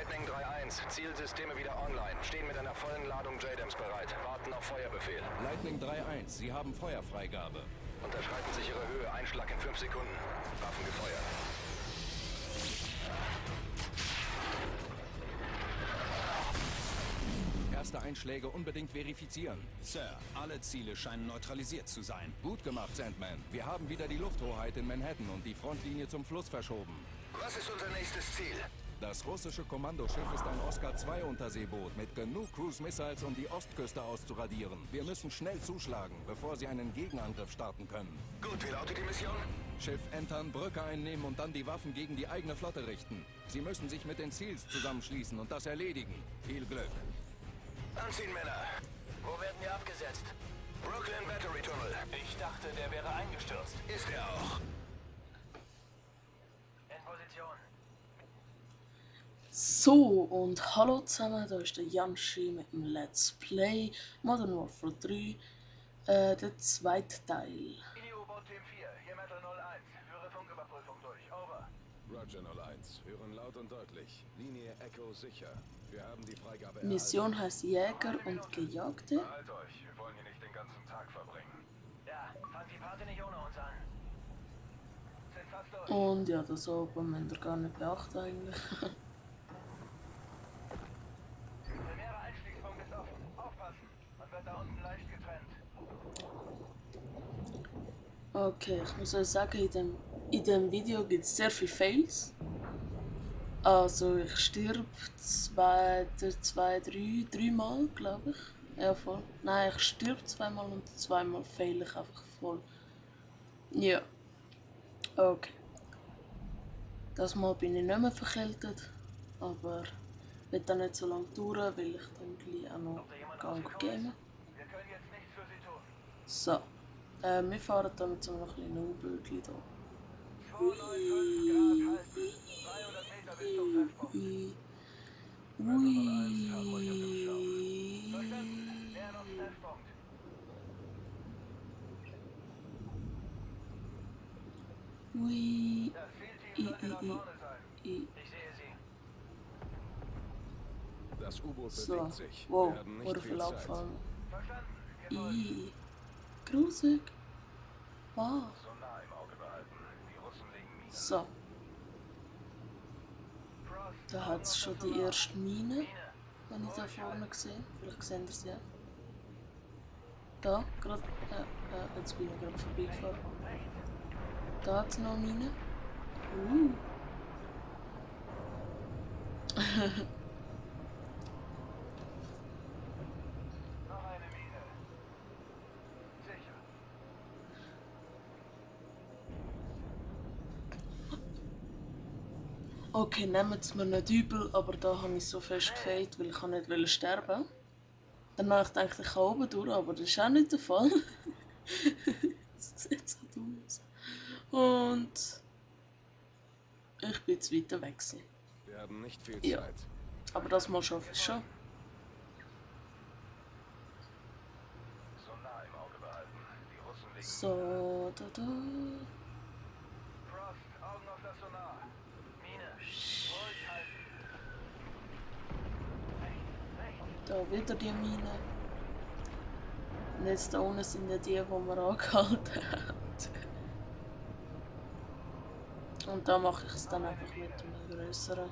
Lightning 3-1, Zielsysteme wieder online. Stehen mit einer vollen Ladung JDAMs bereit. Warten auf Feuerbefehl. Lightning 3-1, Sie haben Feuerfreigabe. Unterschreiten sichere Höhe, Einschlag in 5 Sekunden. Waffen gefeuert. Erste Einschläge unbedingt verifizieren. Sir, alle Ziele scheinen neutralisiert zu sein. Gut gemacht, Sandman. Wir haben wieder die Lufthoheit in Manhattan und die Frontlinie zum Fluss verschoben. Was ist unser nächstes Ziel? Das russische Kommandoschiff ist ein Oscar-2-Unterseeboot mit genug Cruise-Missiles, um die Ostküste auszuradieren. Wir müssen schnell zuschlagen, bevor sie einen Gegenangriff starten können. Gut, wie lautet die Mission? Schiff entern, Brücke einnehmen und dann die Waffen gegen die eigene Flotte richten. Sie müssen sich mit den Seals zusammenschließen und das erledigen. Viel Glück. Anziehen, Männer. Wo werden wir abgesetzt? Brooklyn Battery Tunnel. Ich dachte, der wäre eingestürzt. Ist er auch. In Position. So, und hallo zusammen, da ist der Janschi mit dem Let's Play Modern Warfare 3, der zweite Teil. Mini-U-Boot Team 4, hier Metal 01. Führe Funküberprüfung durch. Over. Roger 01. Hören laut und deutlich. Linie Echo sicher. Wir haben die Freigabe Mission heißt Jäger und Gejagte. Halt euch, wir wollen hier nicht den ganzen Tag verbringen. Ja, fangt die Party nicht ohne uns an. Sind fast durch. Und ja, das oben müsst ihr gar nicht beachten eigentlich. Primärer Einstiegspunkt ist offen. Aufpassen. Man wird da unten leicht getrennt. Okay, ich muss euch sagen, in dem Video gibt es sehr viele Fails. Also ich stirb dreimal, glaube ich. Ja, voll. Nein, ich stirb zweimal und zweimal fail ich einfach voll. Ja. Okay. Das Mal bin ich nicht mehr verkältet, aber wird dann nicht so lange dauern, weil ich dann gleich auch noch Gang geben. Wir können jetzt nichts für sie tun. So. Wir fahren da mit so einem kleinen U-Bötchen da. 295 Grad halten. 300 Meter bis zum Treffpunkt. Verstanden. Nähern uns Treffpunkt. Ui. Das Zielteam sollte da vorne sein. Ich sehe sie. Das U-Boot So. bewegt sich. Wow, Wir haben wurde nicht viel viel Zeit. abfallen. Verstanden. Wir folgen. Grusig. Wow. So nah im Auge behalten. Die Russen legen Minen. So. Frost. Da hat es schon die erste Mine, wenn ich da vorne gesehen. Vielleicht sehen ihr sie ja. Da, gerade. Jetzt bin ich gerade vorbeigefahren. Da hat es noch eine Mine. Noch eine Mine. Sicher. Okay, nehmt es mir nicht übel, aber da habe ich so fest gefällt, weil ich nicht sterben. Dann habe ich gedacht, ich kann oben durch, aber das ist auch nicht der Fall. Das sieht so dumm aus. Und ich bin jetzt weiter weg gewesen. Wir haben nicht viel Ja. Zeit. Aber das mal schaffe ich schon. So nah im Auge behalten. Die Russen legen So, da. Frost, Augen auf das Sonar. Mine. Ruhig halten. Rechts. Da wieder die Mine. Und jetzt da unten sind ja die wir angehalten haben. Und da mache ich es dann einfach mit einem größeren.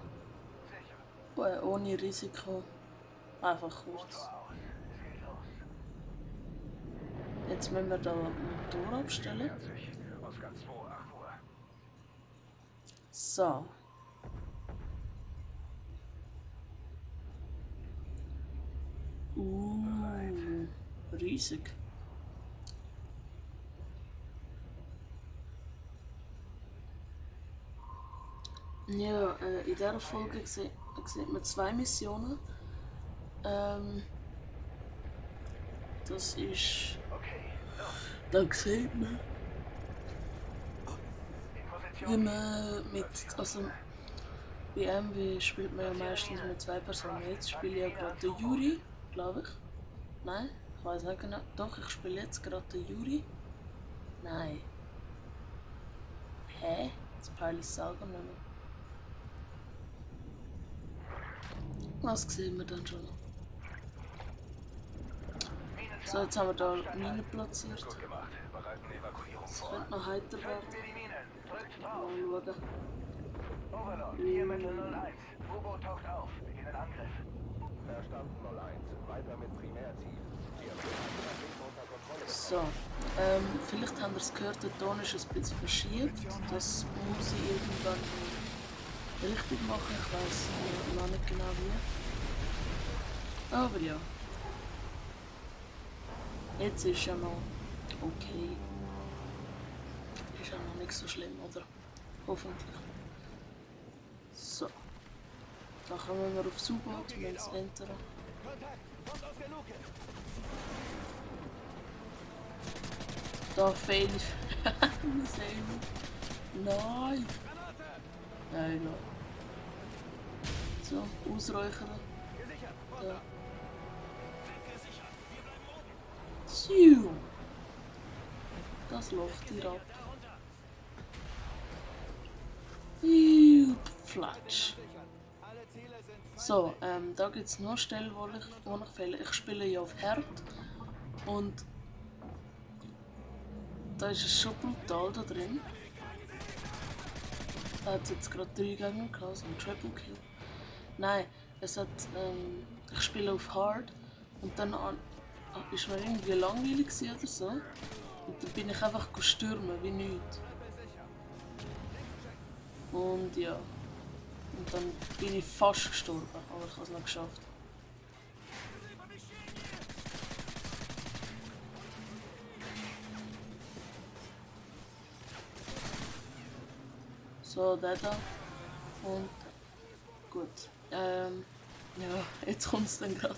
Ohne Risiko. Einfach kurz. Es geht los. Jetzt müssen wir da den Motor abstellen. Oscar 2, 8 Uhr. So. Riesig. Ja, in dieser Folge sieht man 2 Missionen. Das ist... Okay, los. Da sieht man, In Position. wie man mit... Also, bei MW spielt man ja meistens mit 2 Personen. Jetzt spiele ich ja gerade den Juri, glaube ich. Nein, ich weiß nicht genau. Doch, ich spiele jetzt gerade den Juri. Nein. Hä? Jetzt peile ich es selber nicht mehr. Was sehen wir dann schon? So, jetzt haben wir da Minen platziert. Gut gemacht. Bereiten Evakuierung Das vor. könnte noch heiter werden. Zündet ihr die Minen. Drückt drauf. Mal schauen. Overlord, hier Mittel 01. U-Boot taucht auf. Beginnen Angriff. Verstanden, 01. Weiter mit Primärziel. Wir haben den Traffic unter Kontrolle. So, vielleicht habt ihr es gehört, der Ton ist ein bisschen verschiebt. Das muss ich irgendwann richtig machen, ich weiß noch nicht genau wie. Aber ja. Jetzt ist ja noch okay. Ist ja noch nicht so schlimm, oder? Hoffentlich. So. Dann kommen wir aufs U-Boot, wenn es entern. Da fail ich. Nein! Nein, nein. So, ausräuchern. Da. Ziu! Das läuft hier ab. Flatsch. So, da gibt es nur Stellen, wo ich fehle. Ich spiele ja auf Herd und da ist es schon brutal da drin. Da hat es jetzt gerade 3 Gegner gehabt, so ein Triple Kill. Nein, es hat, ich spiele auf Hard und dann ist mir irgendwie langweilig oder so. Und dann bin ich einfach stürmen, wie nichts. Und ja. Und dann bin ich fast gestorben, aber ich habe es noch geschafft. So, der da. Und gut. Ja, jetzt kommt es dann gerade.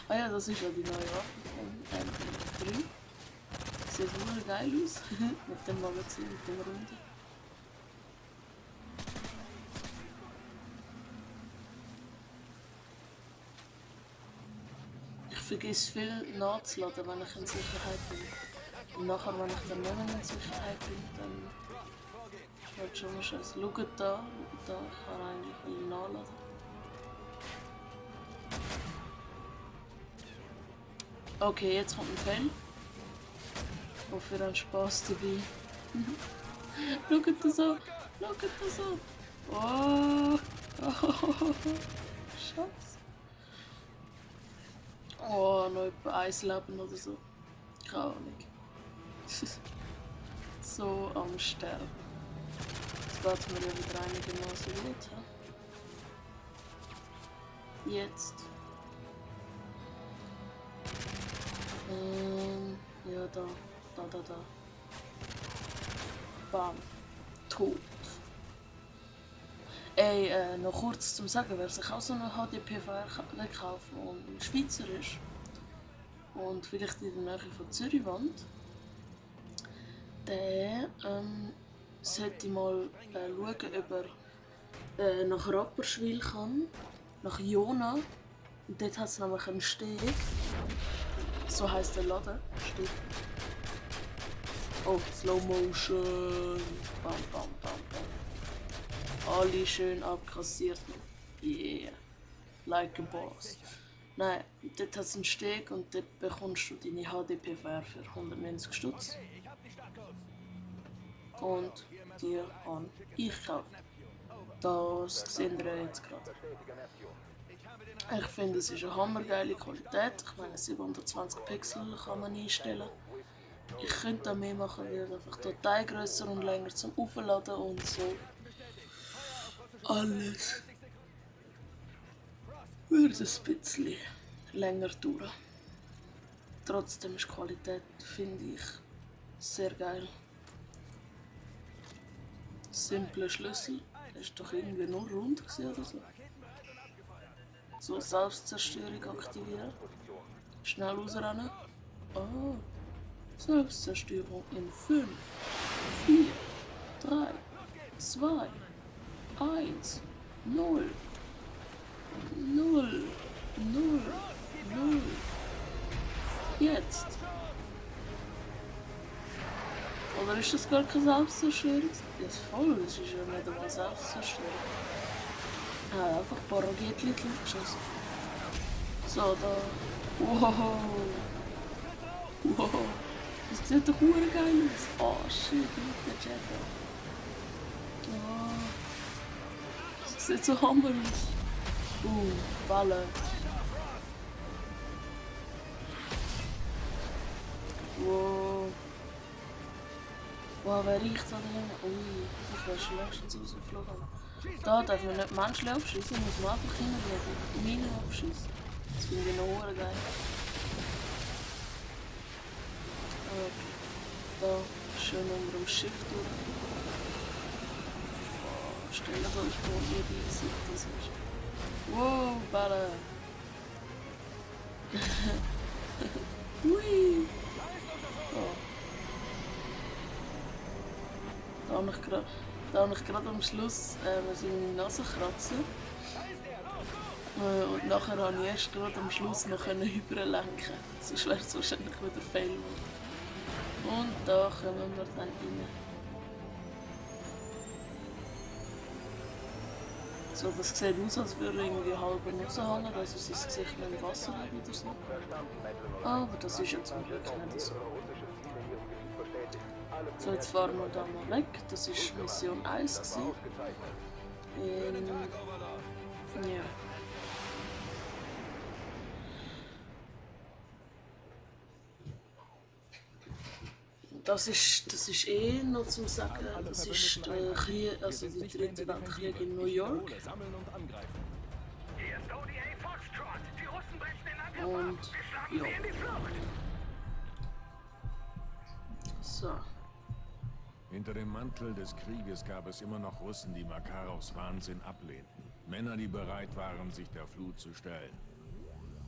Ah ja, das ist ja die neue Waffe von MP3. Sieht super geil aus. Mit dem Magazin, mit dem Runde. Ich vergesse viel nachzuladen, wenn ich in Sicherheit bin. Und nachher, wenn ich dann nicht mehr in Sicherheit bin, dann wird schon mal scheiße. Schaut da, ich kann eigentlich viel nachladen. Okay, jetzt kommt ein Fail. Wofür ein Spaß dabei. Schaut das an! Schaut das an! Oh! Scheiße! Oh, noch etwa 1 Leben oder so. Keine Ahnung. So am Sterben. Jetzt geht es mir ja wieder einigermaßen gut. He? Jetzt. Ja, da. Bam. Tot. Ey, noch kurz zum Sagen, wer sich auch so eine HDPVR kaufen und Schweizer ist und vielleicht in der Nähe von Zürich wohnt, der sollte mal schauen, ob er nach Rapperswil kann, nach Jona. Und dort hat es nämlich einen Steg. So heisst der Laden. Steg. Oh, Slow Motion. Bam, bam, bam, bam. Alle schön abkassiert. Yeah. Like a boss. Nein, dort hat es einen Steg und dort bekommst du deine HDPVR für 190 Stutz. Und die habe ich gekauft. Das sehen wir jetzt gerade. Ich finde, es ist eine hammergeile Qualität. Ich meine, 720 Pixel kann man einstellen. Ich könnte da mehr machen, weil einfach die Datei grösser und länger zum Aufladen und so. Alles würde ein bisschen länger dauern. Trotzdem ist die Qualität, finde ich, sehr geil. Simple Schlüssel. Das ist doch irgendwie nur rund oder so. So, Selbstzerstörung aktivieren. Schnell rausrennen. Oh. Selbstzerstörung in 5, 4, 3, 2, 1, 0. 0. 0. 0. Jetzt. Oder ist das gar keine Selbstzerstörung? Ja, voll, das ist ja nicht einmal Selbstzerstörung. Ah, einfach ein paar Raketen geschossen. So, da. Wow. Wow. Das sieht doch geil aus. Oh shit, der Jet. Oh. Das sieht so hammer aus. Ballen. Wow. Wow, wer riecht da drin? Ui, ich wäre schon längstens rausgeflogen. Da darf man nicht Menschen abschießen, muss man einfach hinlegen. Minen abschießen. Das finde ich noch geil. Okay. Da schön unter dem Schiff durch. Oh, stellt euch vor, wie riesig das ist. Wow, Ballen. Hui. Oh. Da habe ich gerade am Schluss meine Nase kratzen. Und nachher konnte ich erst gerade am Schluss noch überlenken. Sonst wäre es wahrscheinlich wieder fail geworden. Und da kommen wir dann rein. So, das sieht aus, als würde er irgendwie halb raushängen, also sein Gesicht noch im Wasser hat oder so. Aber das ist ja zum Glück nicht so. So, jetzt fahren wir da mal weg. Das war Mission 1. Ja. Das ist eh noch zu sagen, das ist der Krieg, also die dritte Weltkrieg in New York. Und ja. So. Hinter dem Mantel des Krieges gab es immer noch Russen, die Makarows Wahnsinn ablehnten. Männer, die bereit waren, sich der Flut zu stellen.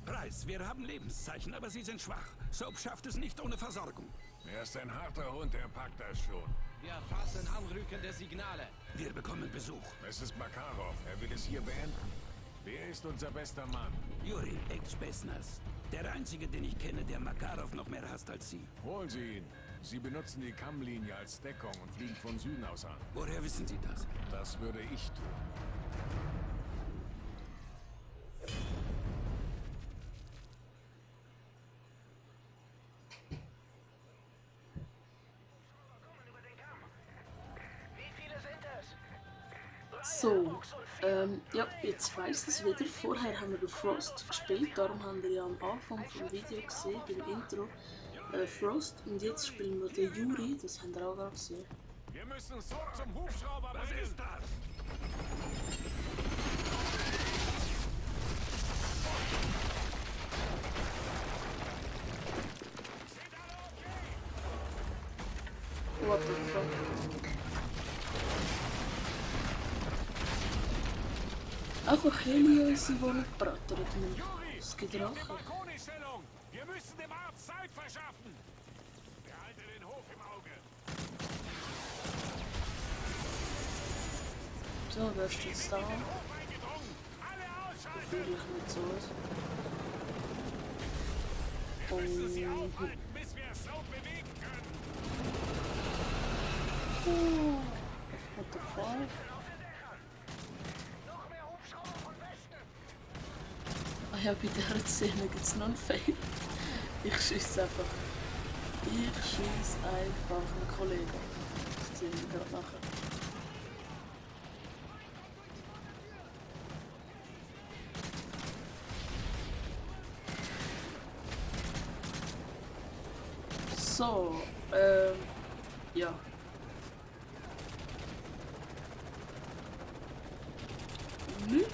Preis, wir haben Lebenszeichen, aber sie sind schwach. Soap schafft es nicht ohne Versorgung. Er ist ein harter Hund, er packt das schon. Wir erfassen anrückende Signale. Wir bekommen Besuch. Es ist Makarov, er will es hier beenden. Wer ist unser bester Mann? Juri, ex-Spetsnaz. Der einzige, den ich kenne, der Makarov noch mehr hasst als Sie. Holen Sie ihn. Sie benutzen die Kammlinie als Deckung und fliegen von Süden aus an. Woher wissen Sie das? Das würde ich tun. So, ja, jetzt weiss ich es wieder. Vorher haben wir den Frost gespielt, darum haben wir ja am Anfang vom Video gesehen, beim Intro, Frost. Und jetzt spielen wir den Juri, das haben wir auch gerade gesehen. Wir müssen so zum Hubschrauber bringen. Was ist das? What the fuck? Einfach Helios, die nicht brattert. Es gibt Rache. Wir müssen dem Arzt Zeit verschaffen. Behalte den Hof im Auge. So, wer ist jetzt da? Natürlich nicht so aus. Bis wir es so bewegen können. What the fuck? Ah ja, bei dieser Szene gibt es noch einen Fail. Ich schieße einfach. Ich schieße einfach einen Kollegen. Das sehen wir gerade nachher. So, ja. Nix.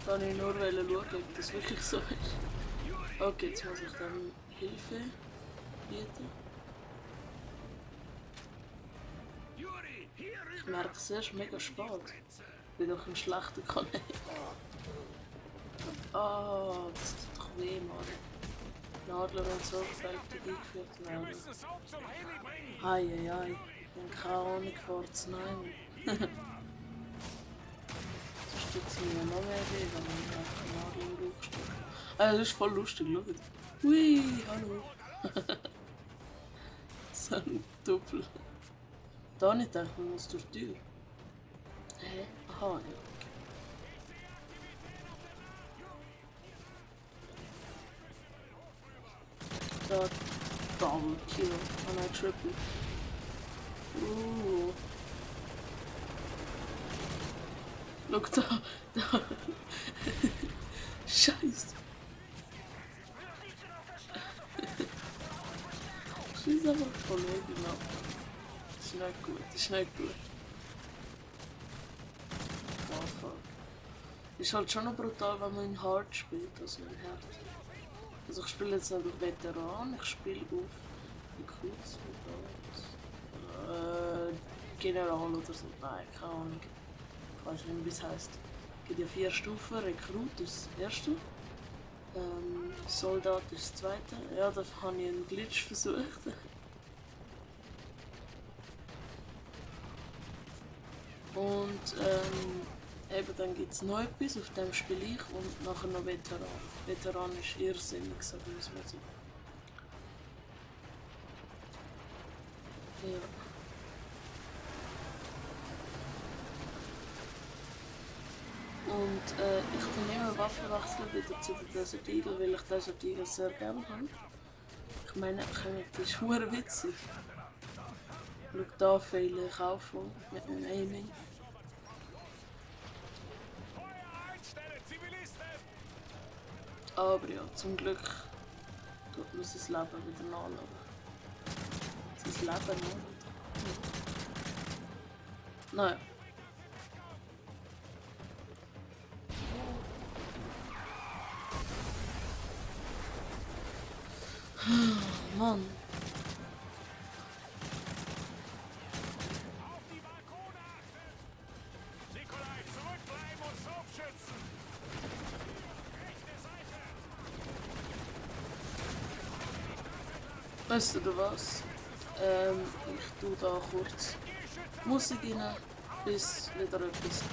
Kann ich nur schauen, ob das wirklich so ist. Okay, jetzt muss ich dann Hilfe bieten. Ich merke es erst mega spät. Ich bin doch ein schlechter Kollege. Ah, das tut doch weh, Mann. Nadler und sorgfältig eingeführt werden. Eieiei, ich bin keine Ahnung, fahrt's nein. Sonst tut es mir noch mehr weh, wenn man einfach Nadel im Rauch steckt. Ah, das ist voll lustig, schaut. Hui, hallo. So ein Doppel. Da nicht gedacht, man muss durch die Tür. Hä? Aha, ja. Da, Double Kill. Oh nein, Triple. Look da, da. Scheiße. Schieß aber voll genau. Das ist nicht gut, das ist nicht gut. Oh fuck. Ist halt schon noch brutal, wenn man in Hard spielt, also in Hard. Also ich spiele jetzt nicht auf Veteran, ich spiele auf kurz General oder so. Nein, keine Ahnung. Ich weiß nicht, wie es heisst. Es gibt ja 4 Stufen. Rekrut ist das erste. Soldat ist das zweite. Ja, da habe ich einen Glitch versucht. Und eben dann gibt es noch etwas, auf dem spiele ich und nachher noch Veteran. Veteran ist irrsinnig, sagen wir es mal so. Ja. Und ich kann immer Waffen wechseln wieder zu der Desert Eagle, weil ich Desert Eagle sehr gerne habe. Ich meine, das ist verdammt witzig. Schau da, viele kaufen mit dem Aiming. Aber ja, zum Glück tut man sein Leben wieder nachladen. Sein Leben nachladen. Naja. Mann. Weißt du was? Ich tue da kurz Musik rein, bis wieder etwas.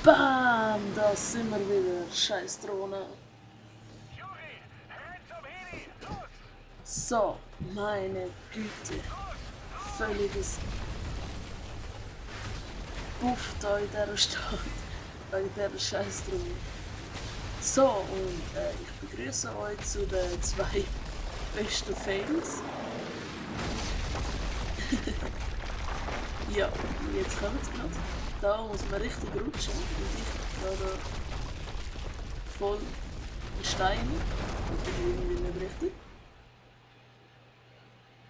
Bam! Da sind wir wieder. Scheiß Drohne. Juri, renn zum Heli! Los! So, meine Güte. Völliges Buff da in dieser Stadt. Wegen dieser scheiß Drohne. So, und ich begrüße euch zu den 2 besten Fails. Ja, und jetzt kommt es gerade. Da muss man richtig rutschen und ich gerade voll in Steine. Das ist irgendwie nicht richtig.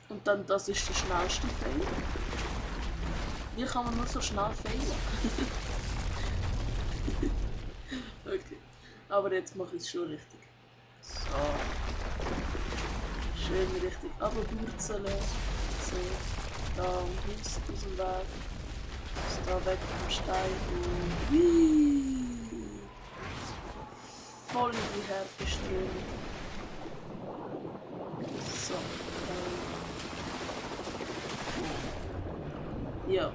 Und dann, das ist der schnellste Fail. Wie kann man nur so schnell failen? Okay. Aber jetzt mache ich es schon richtig. So. Schön richtig runterwurzeln. So. Da links aus dem Weg. So, da weg vom Stein und wie voll in die herbe Strömung. So. Ja,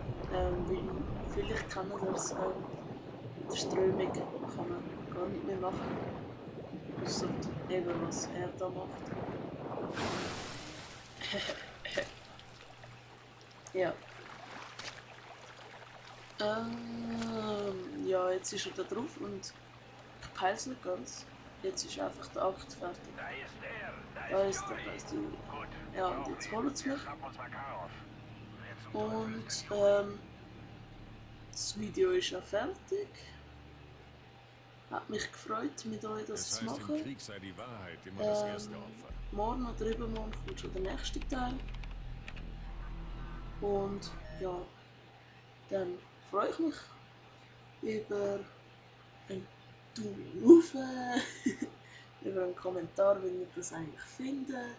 vielleicht kann man das mit der Strömung kann man gar nicht mehr machen. Ausser eben was er da macht. Ja. Ja, jetzt ist er da drauf und ich peil's nicht ganz. Jetzt ist einfach der Akt fertig. Da ist er! Da ist er, da ist die. Gut. Ja, und jetzt holt es mich. Schnappen uns Makarov. Und das Video ist ja fertig. Hat mich gefreut, mit euch das Es zu heißt, im machen. Krieg sei die Wahrheit immer das erste Opfer. Morgen oder übermorgen kommt schon der nächste Teil. Und ja, dann freue ich mich über einen Daumen rauf, über einen Kommentar, wie ihr das eigentlich findet.